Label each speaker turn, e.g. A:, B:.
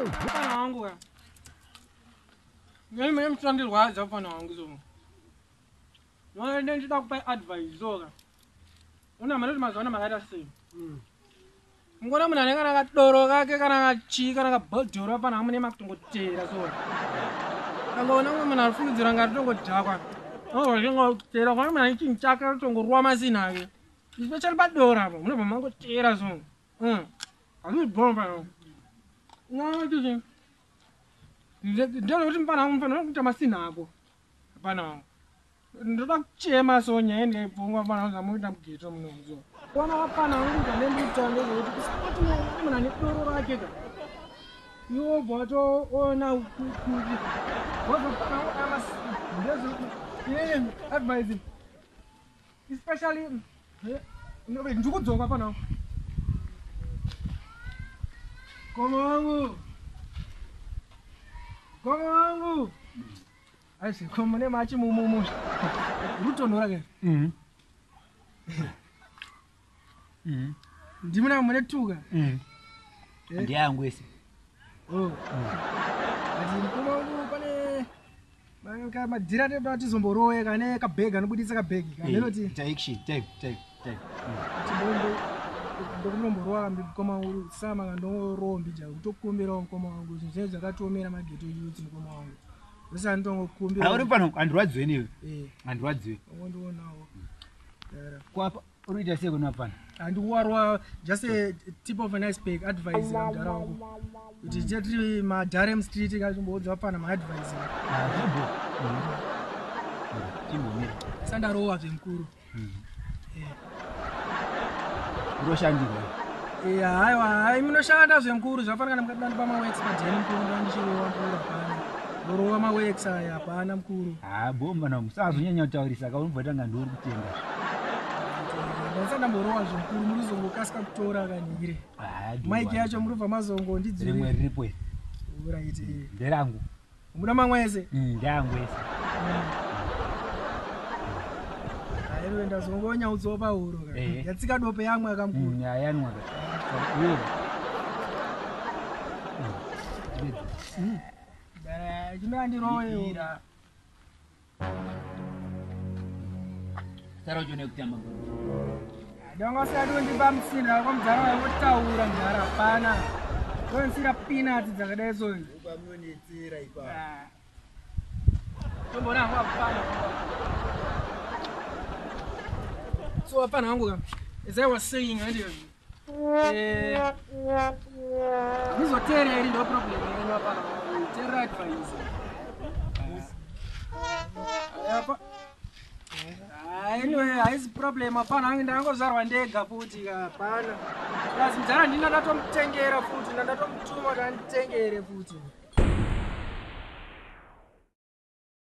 A: Mfana wangu ka. Mimi mimi msandirwadza mfana wangu so. None ndida kupa advice so ka. Una mari mazuva ano makaita sei? Mungona munhu anenge kana kadoro kake kana kachii kana kabhodhoro mfana wangu mune makutongoteera so. Kangoona umwe munhu arifungidzira nga aritongodhakwa. Ongotera kwa munhu ane chinhu chake aritongoruwa masina ake. Especially padoro apo munobva mangoteera so. Hazvisi bho mfana wangu. Ndozvekuti mfana wangu mfana kuita masina ako. Hapana wangu. Ndoda kuchema so nyaya ndikaipfungwa mfana wangu zvamuita mugeto muno so. Wana wapana wangu zvandendikuita ndezvekuti kusapoti munhu ane doro rake ka. Iwe wobva watoona kuti wazopana ndezvekuti advice especially ndikudzoka pana wangu. Koma wangu. Koma wangu. Aisi koma ne machi mumumu. Rutonhora ke. Ndimuna mune tuka.
B: Ndiyangu ese.
A: Oh. Ati mukoma wangu pane madhira toda tizomborowe kane kabhegi anobudisa kabhegi kanoti
B: Direction, type, type, type.
A: ndokunomborova mukoma wangu sama kandongorowa mbija kutokumbirawo mukoma wangu zvinhu zvinenge zvakatiomera mageto youth mukoma wangu zvese anditongokumbira
B: Auri pano andirwadziwe newe.
A: Eh,
B: Andirwadziwe.
A: ongondionawo
B: Kwapa uri kuita sei kuna pano?
A: handikuwarwa just a tip of an iceberg advice mudhara wangu kuti tiche tiri madhara emustreet kachimboudza pana maadvice.
B: Ah, zvibho. Chimbomira.
A: Sandarowa zvemukuru.
B: Uroshandirwa.
A: Haiwa, hai, munoshanda zvemukuru zvafanira kana mukadanda pamaworks padheni mukuru ndandichirowa mukuru hapana ndorowa maworks aya hapana mukuru.
B: Ah, bomba na musazonyanya kutaurisa ka unobva tanga ndiuri kutenga.
A: Ndandisati ndamborowa zvemukuru muri kuzongokasika kutora kanhire.
B: Ah,
A: Maiki yacho muri kubva
B: rimwe
A: mazongondidzure.
B: riripo iri.
A: Right.
B: Nderangu.
A: Muda mamwe ese?
B: Nderangu ese.
A: Aiwe ndazongonyaudzawo pahuro ka.
B: Eh.
A: Yatsika dope yamwe akamukuru.
B: Yanwa ka. Saka iwe.
A: Chimira ndirowewo.
B: Sara uchione kutamba.
A: Dongo usati undipa musina wako mudhara wangotaura mudhara hapana. Tonisira peanuts dzakadai so.
C: Ukamunetsera ipapo.
A: Ah. Tombona hangu hapana. So hapana hangu ka. As I was saying handi. Eh. Muzoteereri ndo problem yenyu hapana. Teerera advice. Apa. Anyway, haisi problem hapana hangu ndangozvarwa ndega futi hapana. Plus mudhara ndina ndatomutengera futi, ndandatomutuma kuti anditengere futi.